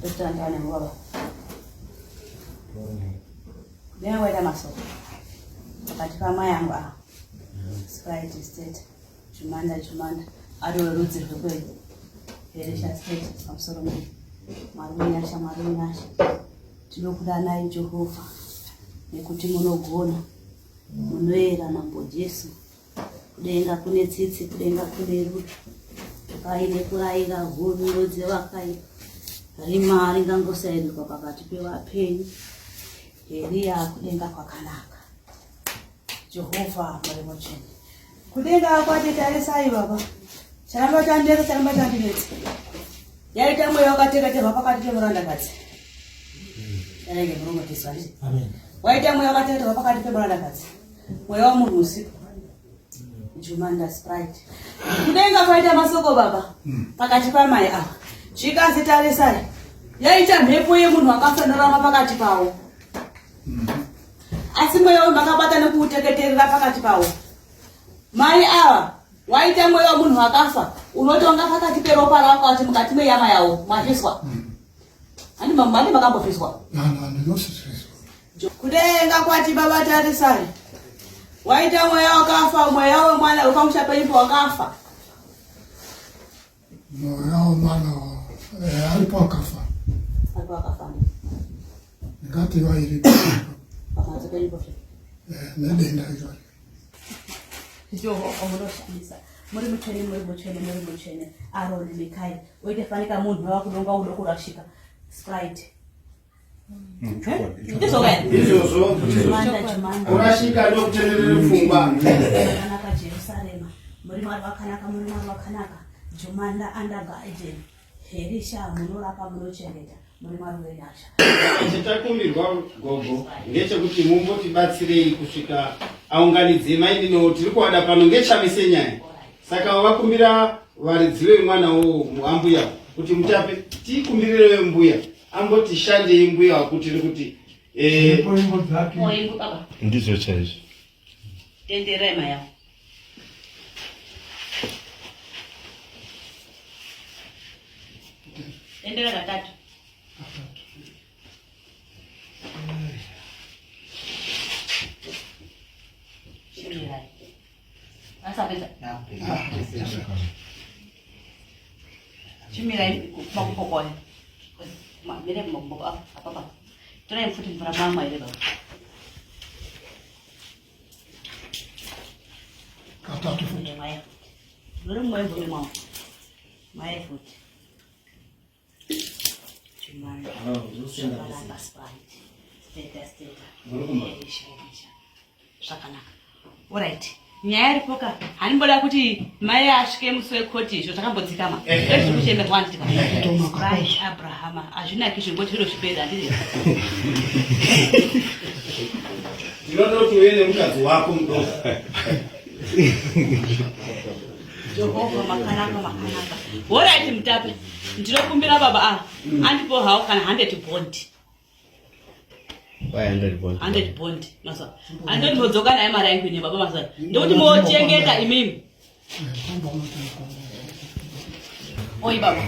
Totandana baba. Kudenga kwaita masoko pakati pamai angu ava. Sprite state Jumanda Jumanda ari werudzi rwekwedu. Heresha state pamusoro mei. Mwari wenyasha Mwari wenyasha. Tinokudanai Jehovha nekuti munogona munoera Mambo Jesu. Kudenga kune tsitsi, kudenga kune rudo. Paine kuraira hondo dzevakaipa. Rima ringangosairwa pakati pevapenyu. Eriya kudenga kwakanaka. Jehovha Mwari mutsvene. Kudenga kwati tarisai baba. Charamba chandinetsa, charamba chandinetsa. Yaita mweya wakateketerwa pakati pemurandakadzi. Yanenge murume tisu handiti? Amen. Waita mweya wakateketerwa pakati pemurandakadzi. Mweya wamunhu usiku. Jumanda Sprite. Kudenga kwaita masoko baba. Pakati pamai ava. Chikazi tarisai. Yaita mhepo yemunhu akasanorama pakati pawo. Asi mweya uyu makabata nekuuteketerera pakati pawo. Mai ava waita mweya wemunhu akafa unotonga pakati peropa rako ati mukati meyama yawo mazviswa. Handi makambozviswa. Kudenga kwati baba tarisai. Waita mweya wakafa, mweya wemwana wepamusha penyu wakafa. Mweya wemwana eh, aripo akafa. Aripo akafa. Ndingati vairipo. Pamhatso penyu po. Eh, nedenda iroro. Jehovha munoshamisa. Muri mutsvene, muri mutsvene, muri mutsvene. Aroni Mikaeli. Uite fanika munhu wava kudonga udo kurashika. Sprite. Izvozvo kurashika ndokutenderere pfungwa. Wakanaka Jerusarema, muri Mwari wakanaka, muri Mwari wakanaka. Jumanda under guardian. Herisha munorapa munochengeta, muri Mwari wenyasha. Chitakumbirwa gogo ngechekuti mumbotibatsirei kusvika aunganidze maidino tiri kuwada pano ngechamise nyaya saka vakumbira varidzi vemwana wo ambuya kuti mutape tikumbirire mbuya amboti shandei mbuya wakutiri kuti eh, ndizvo chaizvo tenderai maya tendera katatu Chimirai. Asapedza. Chimirai makumbo kwayo. Mire makumbo apa apa. Torai futi mvura mamwa here baba. Katatu futi. Maya. Muri mwe mvura mwa. Maya futi. Chimanda. Zvakanaka sprite. Steta steta. Elisha Elisha. Zvakanaka. Alright. Nyaya iripo ka handimboda kuti mai asvike musi wekoti izvo zvakambodzikama. Zviri kuchemerwa handiti ka. Right Abrahama hazvinaki zvingoti zviro zvipera handiti. Ndinoda kuti uye nemukadzi wako mudoko. Jehovha makanaka makanaka. Alright mutape. Ndinokumbira baba ah. Andipo hawo kana 100 bond. Why 100 bond? 100 bond masa. Andoti modzoka naye mari yangu ine baba masa. Ndokuti mochengeta imimi. Oi baba.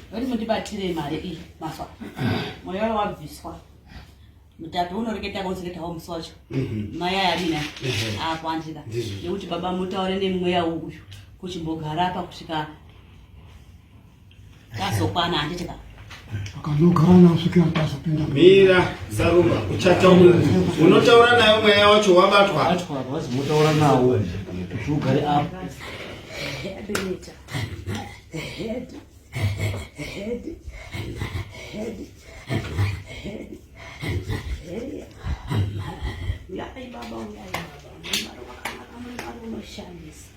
Ndokuti mundibatire mari iyi masa. Moyo wabviswa. Mutape unoreketa kauzireketawo musi wacho. Mai aya adina apo andika. Nekuti baba mutaure nemweya uyu kuchimbogara apa kusvika tazokwana handiti ka akanogara nasvikira tazopinda mira sarumba uchataura unotaura nayo mweya wacho wabatwa Batwa vazi motaura nawo kuti ugare apo. Head, head, head, head, head, head. Uyai baba, uyai baba. Mwari wakanaka, Mwari unoshamisa.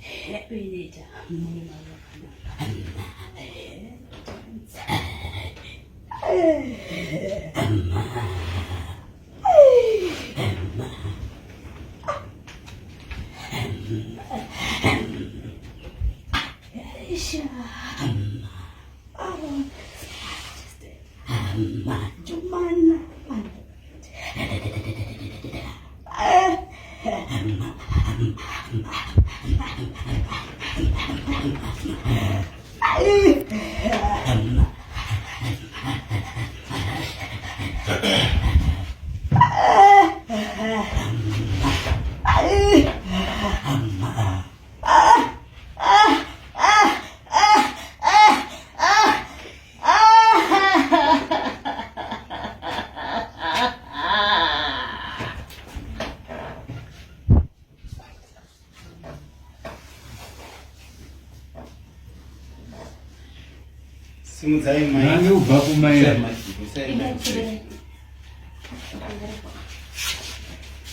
Head, Mwari wakanaka. Jumana. Simudzai mai. Nani ubva kumaira.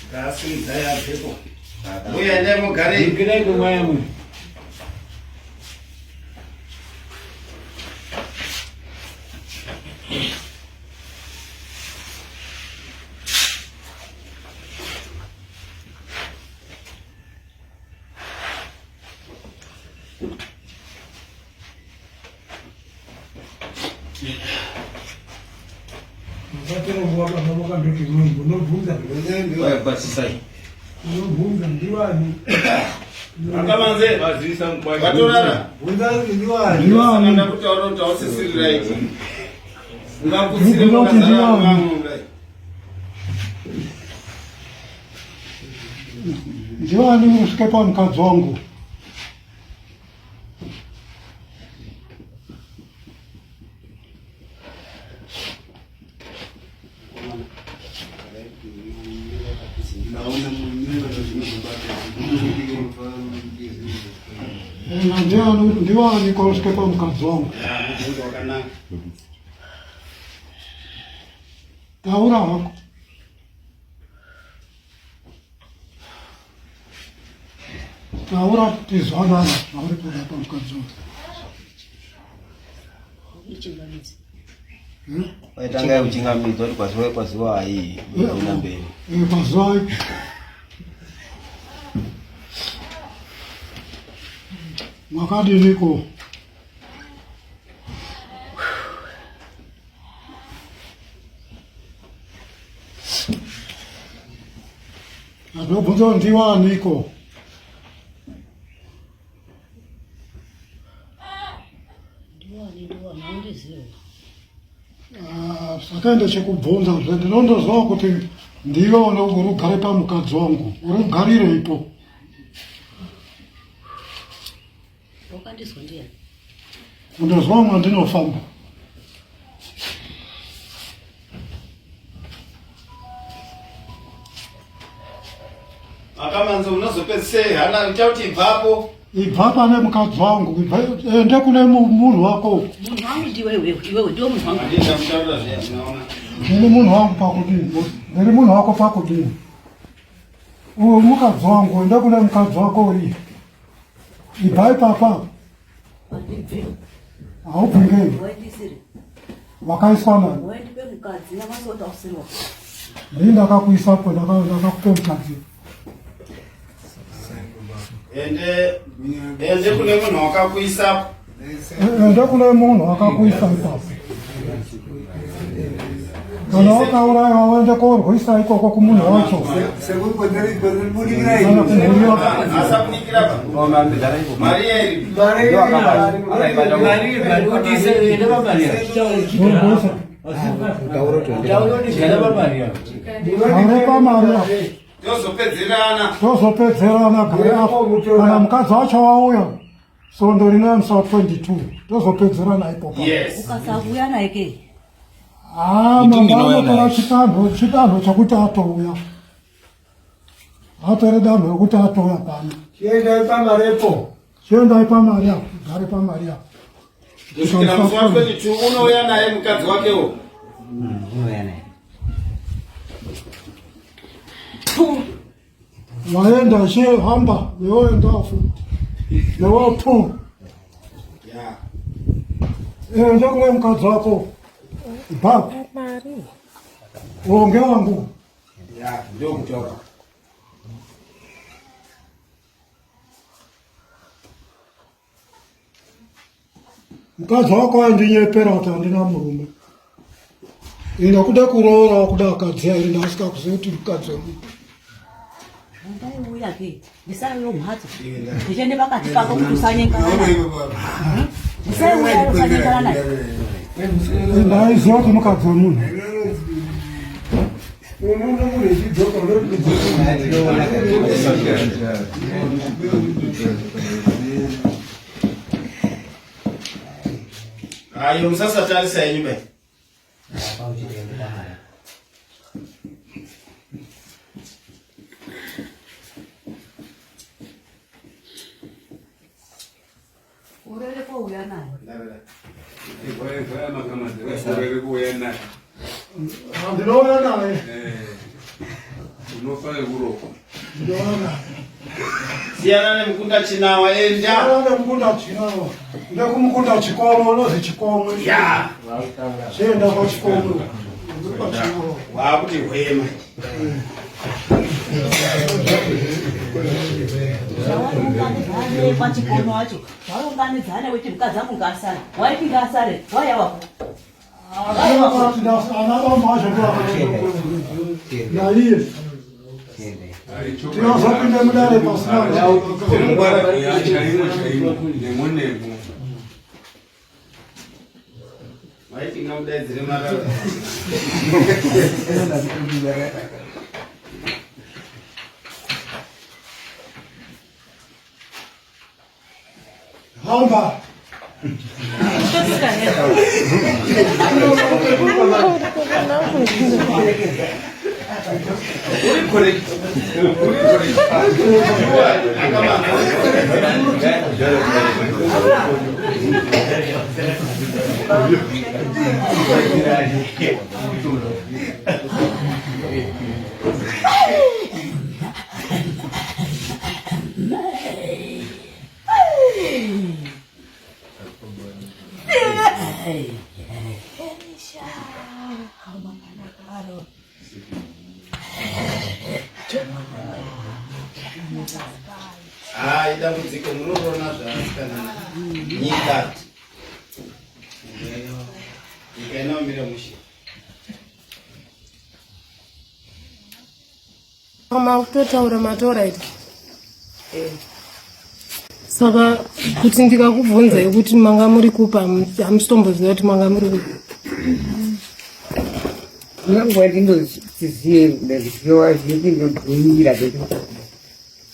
Ngasimudzai abvepo. Uye endai mugare. Ingirai kumwaya mwe. Akamanze. Vatorara. Ndiwani? Ndakutaura kuti hausisiri right. Ungakutsire Ndinoda kuti mukazara ndiwani? vamwe kudai. Ndiwani usvike pamukadzi wangu? Ona, Ndiwani ndiwani kusvike pamukadzi wangu? Ya, mubvunzo wakanaka. Taura hako. Taura tizwanana zvauri kuda pamukadzi wangu. Waitanga kuchingamidzwa kuti kwaziwai kwaziwai ina mberi. Eh, Kwaziwai. Makadiniko? Ndinobvunza kuti ndiwaniko? Ndiwani ndiwani handizivi. Ah, Saka ndechekubvunza zve ndinondoziva kuti ndiwe uri ugare pamukadzi wangu uri kugarireipo Wakandizwa ndiyani? Kundoziva mwandinofamba. Akamanze unozopedzisei hana ita kuti ibvapo. Ibva pane mukadzi wangu, ibva ende kune munhu wako. Munhu wangu ndiwe iwewe, iwewe ndiwe munhu wangu. Handii ndamutaurira zviya munaona. Ndiri munhu wangu pakudini? Ndiri munhu wako pakudini? Uyu mukadzi wangu, ende kune mukadzi wako uri. Ibva ipapa. Handibvi. Haubvi ngei? Waindisiri. Wakaiswa nani? Waindipe mukadzi namasota usiriwa. Ndini ndakakuisapo, ndakakupe mukadzi. Ende ende kune munhu wakakuisapo. Ende kune munhu akakuisa ipapo. Kana wakaurayiwa uende korwisa ikoko kumunhu wacho. Kana kumhuri yako. Asakunikira pa. Mari iri. Zorwisa. Gare pamari apo. Tozopedzerana. Tozopedzerana gare apo. Kana mukadzi wacho wauya svondo rino musi wa 22 tozopedzerana ipopo. Yes. Ukasavuya naye ke. Ah, mambo anotora chitanho chitanho chokuti atouya. Atore danho rekuti atouya pano. Chiendai pamarepo. Chiendai pamari apo, gare pamari apo. Kusvikira musi wa 22 unouya naye mukadzi wakewo. Waenda chihamba, newoenda futi. Newo tu. Yeah. Ende kune mukadzi wako. Ibva. Uonge wangu. Yeah, ndokutaura. Mukadzi wako andinyepera kuti handina murume. Ine kuda kuroora wakuda akadzi airi ndasikakuzivi kuti mukadzi wemunhu. Ndaiuya ke. Ndisauye mhatso. Ndichiende pakati pako kuti usanyengana. Sei uya usanyengana naye? Ndaiziva kuti mukadzi wemunhu. Ayo musasatarisa yenyu bai. Urere kouya naye. Ndinouya naye. Unofanira kurohwa. Ndinouya naye. Siyana nemukunda chinawa enda. Siyana nemukunda chinawa. Ndekumukunda chikomo unozi chikomo. Ya. Chienda kwachikomo. Wakuti hwema. Zvawaunganidzane kwachikomo wacho. Zvaunganidzane weti mukadzi wangu ngaasare. Waiti ngaasare. Waiya wako. Naiye tinozopinda mudare pasina Chaimo chaimo nemo nemo. Maiti ngamudaidzire marara. Hamba. Uri correct. Uri correct. Hai dambudziko munoona zvaasikana nyika nyika inaomira mushe. Makutotaura matora iti saka kuti ndikakubvunzai kuti manga muri kupa hamusitomboziva kuti manga muri kupa. Unganguva ndindozive ndaziva zvindinodhumira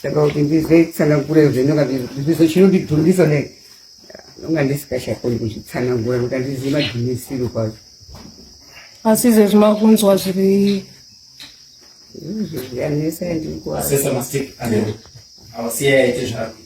saka kuti ndizotsanangura zvenonga ndizvo chinondidhumisa ne nonga ndisikachakoni kuzvitsanangura kuti handizivi madhumisiro kwacho. Asi izvezvi makunzwa zviri yanesa Sesa mistake. Awasiya yaite zvako.